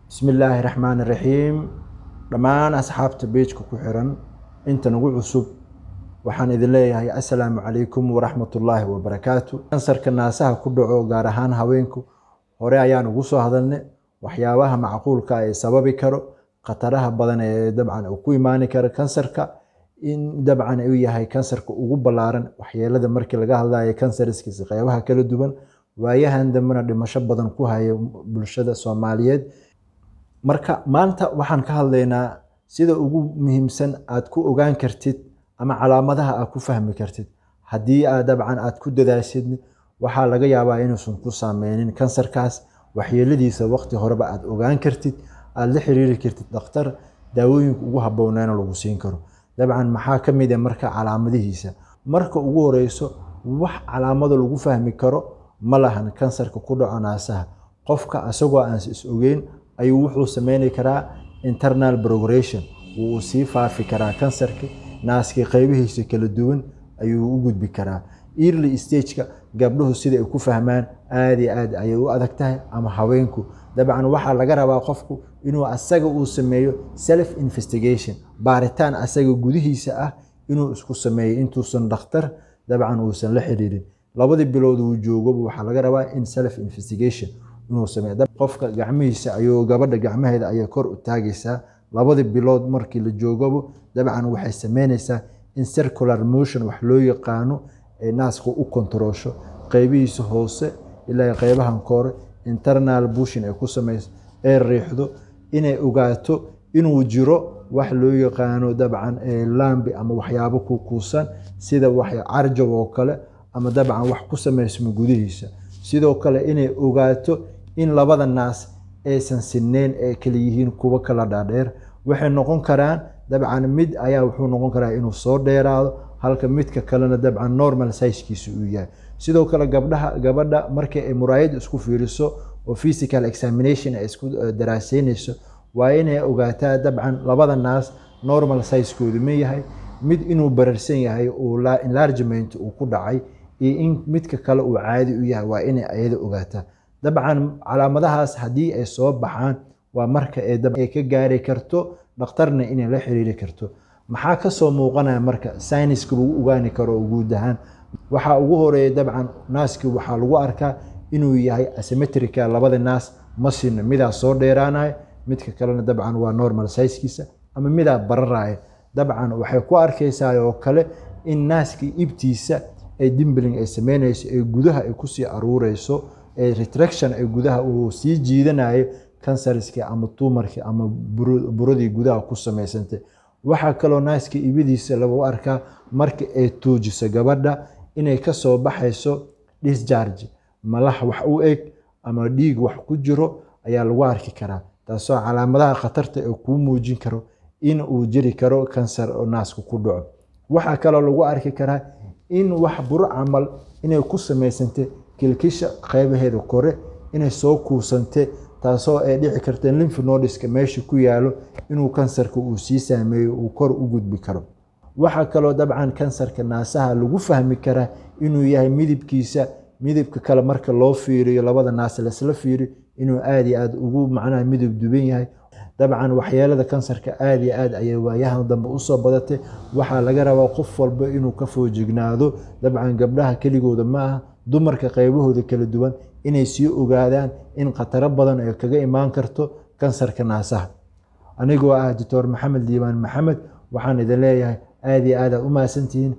Bismi illaahi raxmaani raxiim. Dhammaan asxaabta page-ka ku xiran, inta nagu cusub, waxaan idin leeyahay assalaamu calaykum waraxmatullaahi wabarakaatu. Kansarka naasaha ku dhaco, gaar ahaan haweenku, hore ayaan ugu soo hadalnay waxyaabaha macquulka ee sababi karo, khataraha badan ee dabcan uu ku imaani karo kansarka, in dabcan uu yahay kansarka ugu ballaaran waxyeelada markii laga hadlayo kansariskiisa qeybaha kala duwan, waayahan dambena dhimasho badan ku haya bulshada Soomaaliyeed. Marka maanta waxaan ka hadlaynaa sida ugu muhiimsan aad ku ogaan kartid ama calaamadaha aad ku fahmi kartid. Haddii aad dabcan aad ku dadaashid, waxaa laga yaabaa inuusan ku saameynin kansarkaas waxyeeladiisa, waqti horeba aad ogaan kartid, aad la xiriiri kartid dhakhtar, daawooyinka ugu habboonayna lagu siin karo. Dabcan maxaa ka mid ah marka calaamadihiisa? Marka ugu horeyso, wax calaamado lagu fahmi karo ma lahan kansarka ku dhaco naasaha. Qofka asagoo aan is ogeyn ayuu wuxuu sameyni karaa internal progression, wuu sii faafi karaa kansarka, naaskii qaybihiisa kala duwan ayuu u gudbi karaa. Early stage-ka gabdhuhu sida ay ku fahmaan aad iyo aad ayay u adag tahay, ama haweenku. Dabcan waxaa laga rabaa qofku inuu asaga uu sameeyo self investigation, baaritaan asaga gudihiisa ah inuu isku sameeyo intuusan dhakhtar dabcan uusan la xiriirin. 2dii bilood uu joogoba waxaa laga rabaa in self investigation inuu sameeyo. Qofka gacmihiisa ayuu, gabadha gacmaheeda ayay kor u taagaysaa 2dii bilood markii la joogabo. Dabcan waxay sameynaysaa in circular motion wax loo yaqaano ay naaska u kontaroosho, qaybihiisa hoose ilaa qaybahan kore, internal pushing ay ku sameyso, ee riixdo, inay ogaato inuu jiro wax loo yaqaano dabcan lump ama waxyaabo ku kuusan, sida wax carjaw oo kale ama dabcan wax ku sameysmo gudihiisa. Sidoo kale inay ogaato in labada naas aysan sinnayn, ee kala yihiin kuwo kala dhaadheer. Waxay noqon karaan dabcan mid ayaa wuxuu noqon karaa inuu soo dheeraado, halka midka kalena dabcan normal sizekiisa uu yahay. Sidoo kale gabdhaha, gabadha markii ay muraayad isku fiiriso oo physical examination ay isku daraaseynayso, waa inay ogaataa dabcan labada naas normal sizekoodu ma yahay, mid inuu bararsan yahay uu enlargement uu ku dhacay iyo in midka kale uu caadi u yahay, waa inay ayada ogaataa. Dabcan calaamadahaas haddii ay soo baxaan, waa marka ay ka gaari karto dhakhtarna inay la xiriiri karto. Maxaa kasoo muuqanaya marka signs-ka lagu ogaani karo guud ahaan? Waxaa ugu horeeya dabcan naaskii waxaa lagu arkaa inuu yahay asymmetrical, labada naas ma sinno, midaa soo dheeraanaya, midka kalena dabcan waa normal sizekiisa, ama midaa bararaya. Dabcan waxay ku arkaysaa oo kale in naaskii ibtiisa ay dimpling ay sameynayso, ee gudaha ay kusii aruureyso, ee retraction ay gudaha uu sii jiidanayo kansariskii ama tumor-kii ama buradii gudaha ku samaysantay. Waxaa kaloo naaska ibidiisa lagu arkaa marka ay tuujiso gabadha inay kasoo baxayso discharge, malax wax u eg ama dhiig wax ku jiro ayaa lagu arki karaa, taasoo calaamadaha khatarta ee kuu muujin karo in uu jiri karo kansar oo naaska ku dhaco. Waxaa kaloo lagu arki karaa in wax buro camal inay ku samaysantay kilkisha qeybaheeda kore, inay soo kuusantay, taasoo ay dhici karta lymph nodes-ka meesha ku yaalo inuu kansarka uu sii saameeyo, uu kor u gudbi karo. Waxaa kaloo dabcan kansarka naasaha lagu fahmi karaa inuu yahay midibkiisa, midibka kale marka loo fiiriyo, labada naas laisla fiiriyo, inuu aad iyo aad ugu macnaha midib duwan yahay. Dabcan waxyeelada kansarka aad iyo aad ayay waayahan dambe usoo badatay. Waxaa laga rabaa qof walba inuu ka foojignaado. Dabcan gabdhaha keligooda ma aha, dumarka qaybahooda kala duwan inay sii ogaadaan in khataro badan ay kaga imaan karto kansarka naasaha. Anigoo ah Doctor Maxamed Liibaan Maxamed, waxaan idin leeyahay aad iyo aad aad u mahadsantihiin.